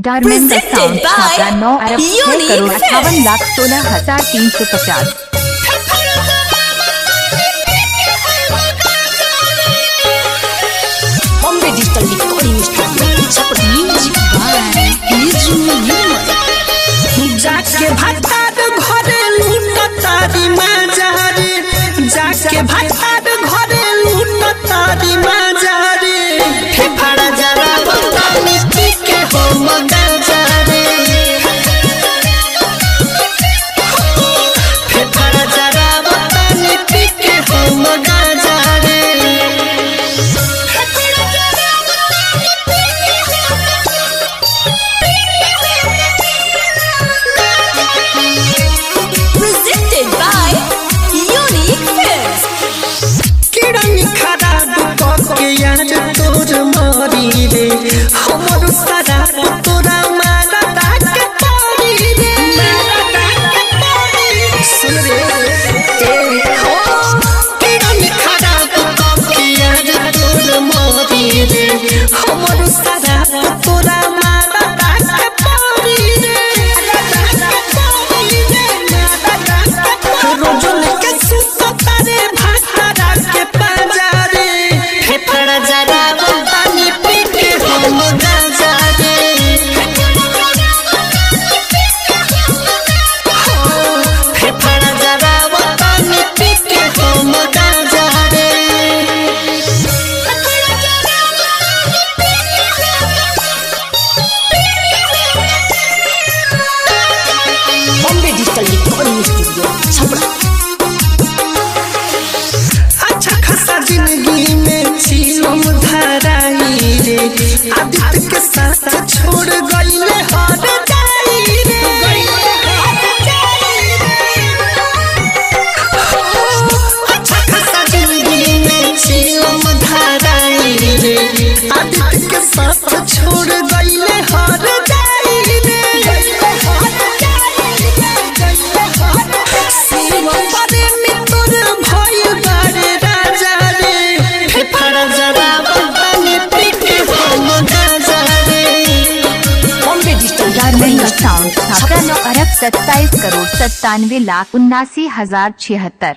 Dharmendra Presented sound by Chhapra 9 Arab 6 Unique crore 58 Films. Lakh 16,350। Bombay digital recording studio Chhapra. Music by Niju Nirmal. जाके भातार घरे लूटतारी माजारे, जाके भातार घरे लूटतारी माजारे, फेफड़ा जरा बतानी पी के हो मगाजारे, फेफड़ा जरा बतानी पी के हो मगाजारे। Presented by Unique Films. किरण खराब कके यार तोर मरी रे, हमर सारा तोरा मारा के परी रे, मारा के परी रे। सुन रे ए हो, किरण खराब कके यार तोर मरी रे, हमर सारा तोरा मारा के परी रे, मारा के परी रे, मारा के परी। रोजन के सुसता रे भातारा के पंजारे, फेफड़ा जरा पानी पी के हम गाजारे, फेफड़ा जरा पानी पी के हम गाजारे। Bombay digital recording studio Chhapra. अच्छा खासा जिंदगी में चीलम धराई रे, आदित्य के साथ छोड़ गईले हर जाई रे, अच्छा खासा जिंदगी में चीलम धराई रे, आदित्य के साथ छोड़ गईले हर जाई रे, शिवम परे में तोर भइल बारे राजा रे, फेफड़ा जरा पानी पी के हम गाजा रे। Bombay digital Dharmendra recording sound studio Chhapra Chhapra. 9 अरब 27 करोड़ 97 लाख 79,076।